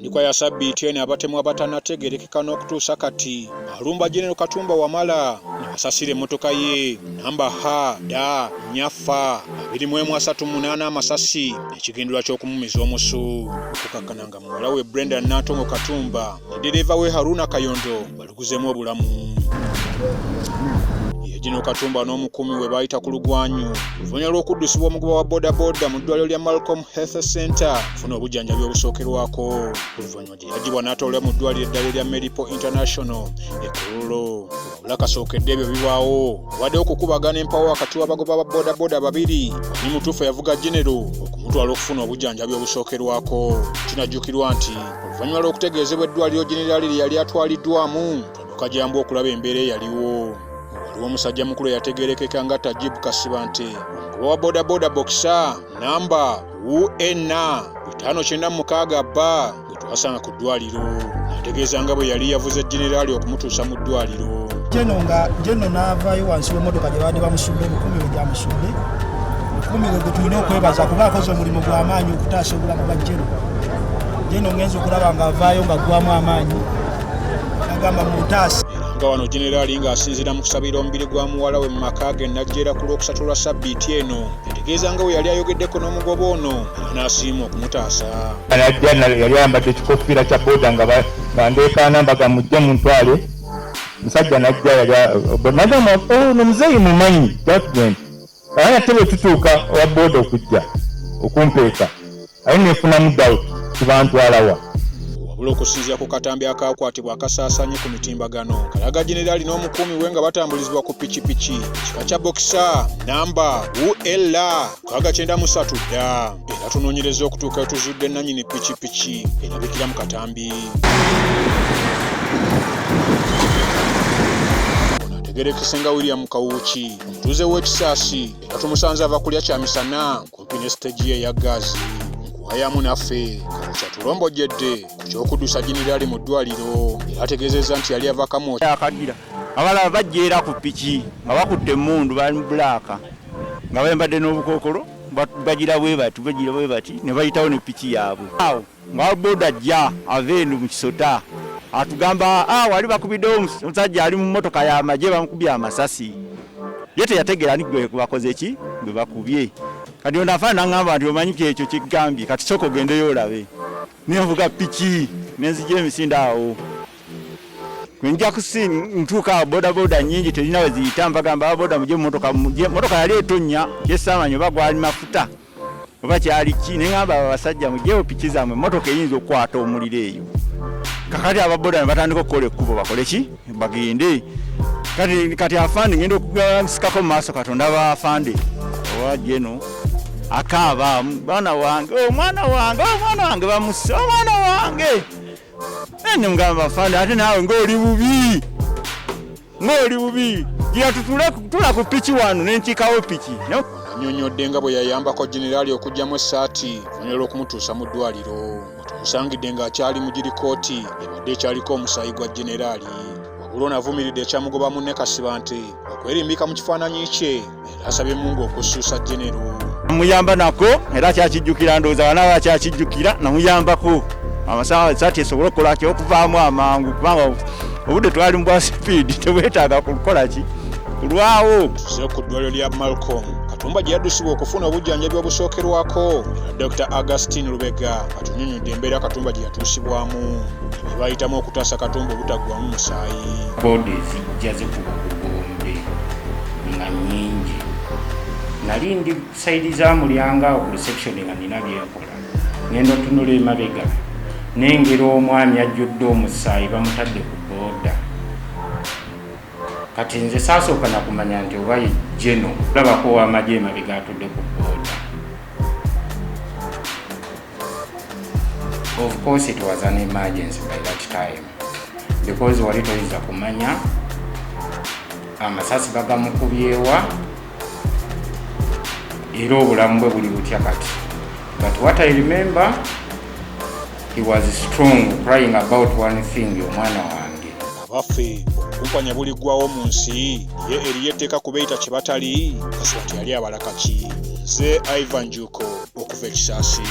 Ntandikwa ya sabbiiti eno abatemu abatanategerekeka n'okutuusa kati balumba Genero Katumba Wamala ne basasira emmotoka ye namba H da nyafa 2138 amasasi ekigendererwa ky'okumumiza omusu okukakkana nga muwala we Brenda Nantongo Katumba ne ddereeva we Haruna Kayondo baluguzemu obulamu. Ye Genero Katumba n'omukuumi we baayita ku lugwanyu oluvannyuma lw'okuddusibwa omugoba wa bodaboda mu ddwaliro lya Malcolm Health Center okufuna obujjanjabi obusookerwako oluvannyuma gye yaggyibwa n'atwalibwa mu ddwaliro eddala erya Medipo International e Kololo. Wabula kasookedde ebyo bibaawo wabaddewo okukubagana empawa wakati w'abagoba ba bodaboda babiri ani mutuufu eyavuga Genero okumutwala okufuna obujjanjabi obusookerwako. Kinajjukirwa nti oluvannyuma lw'okutegeezebwa eddwaliro Generaali lye yali atwaliddwamu twadduka jambu okulaba embeera eyaliwo. Waliwo omusajja mukulu eyategeerekeka nga Tajib Kasibante omugoba wa bodaboda boxer namba UN 596 B gwe twasanga ku ddwaliro n'ategeeza nga bwe yali yavuze Generaali okumutuusa mu ddwaliro. Geno nga Geno n'avaayo wansi w'emmotoka gye baadde bamusudde, omukuumi we gyamusudde. Omukuumi we gwe tulina okwebaza kuba akoze omulimu gw'amaanyi okutaasa obulamu bwa Geno. Geno ngenze okulaba ng'avaayo ng'aggwamu amaanyi, agamba muntaase. Era nga wano Generaali ng'asinziira mu kusabira omubiri gwa muwala we mu maka ge Najjeera ku Lwokusatu lwa ssabbiiti eno, yategeeza nga bwe yali ayogeddeko n'omugoba ono era n'asiima okumutaasa. Najja yali ayambadde ekikofiira kya boda nga ndeekaana mbaga mujje muntwale. Musajja najja yali nagamba ono muzeeyi mumanyi judgment. Naye ate bwe tutuuka owa boda okujja okumpeeka aye nefunamu doubt kibantwalawa. Wabula okusinziira ku katambi akaakwatibwa akasaasaanye ku mitimbagano kalaga Generaali n'omukuumi we nga batambulizibwa ku pikipiki kika kya boxer namba UL 693 dda era tunoonyereza okutuuka wetuzudde nannyini pikipiki erabikira mu katambi. Ono ategeerekese nga William Kawuki omutuuze w'Ekisaasi era tumusanze ava kulya kyamisana kumpi ne siteegi ye eya ggaazi. Nkuwayamu naffe Kawuki atulombojjedde ku ky'okuddusa Generaali mu ddwaliro era ategeezezza nti yali ava Kamwokya. Akagira abalala bajja era ku piki nga bakutte emmundu bali mu bulaaka nga bayambadde n'obukookolo bagira bwe bati bagira bwe bati ne bayitawo ne piki yaabwe. Awo nga boda ajja ava eno mu Kisota atugamba wali bakubiddewo omusajja ali mu mmotoka y'amagye bamukubye amasasi. Ye teyategeera ani gwe bakoze ki gwe bakubye. Kati ono afaana n'aŋŋamba nti omanyi kyekyo kigambye kati sooka ogendeyo olabe. Nenvuga piki nenzija emisinde awo. Nja kusi ntuuka awo bodaboda nnyingi terina we ziyita mbagamba ababoda mujje mu mmotoka mujje. Mmotoka yali etonnya kye saamanyi oba gwali mafuta oba kyali ki ne ŋŋamba abo abasajja mugyewo piki zammwe emmotoka eyinza okukwata omuliro eyo. Kakati ababoda ne batandika okukola ekkubo bakole ki bagende. Kati afande ngenda okusikako mu maaso Katonda aba afande owa Geno akaaba mwana wange omwana wange omwana wange bamusse omwana wange. Ne mugamba afande ate naawe ng'oli bubi ng'oli bubi gira tutule tula ku piki wano ne nkiikawo piki. Annyonnyodde nga bwe yayambako Generaali okuggyamu essaati oluvannyuma lw'okumutuusa mu ddwaliro. Tumusangidde ng'akyali mu girikooti ebadde ekyaliko omusaayi gwa Generaali. Wabula ono avumiridde ekyamugoba munne Kasibante okwerimbika mu kifaananyi kye era asabye Mungu okussuusa Genero. Namuyamba nako era kyakijjukira ndowooza bana bakyakijjukira namuyambako amasawa esaati esobole okukola ki okuvaamu amangu kubanga obudde twali mu bwa sipiidi tebwetaaga kukola ki kulwawo. Tuze ku ddwaliro lya Malcolm Katumba gye yaddusibwa okufuna obujjanjabi obusookerwako era Dr. Augustine Lubega atunyonnyodde embeera Katumba gye yatuusibwamu bye bayitamu okutaasa Katumba obutaggwamu musaayi. Boda ezijja zikuba ku Gombe nga nnyingi. Nali ndi sayidi za mulyango awo ku reception nga nina byenkola. Ngenda otunula emabega nengera omwami ajjudde omusaayi bamutadde ku boda. Kati nze saasooka na kumanya nti oba ye Geno. Olabako ow'amagye emabega atudde ku boda. Of course it was an emergency by that time because wali toyinza kumanya amasasi bagamukubyewa era obulamu bwe buli butya kati. But what I remember, he was strong crying about one thing, omwana wange. Abaffe obukumpanya buliggwawo mu nsi ye eriyo etteeka kubeeyita kye batali Kasibante yali abala kaki. Nze Ivan Juko okuva e Kisaasi.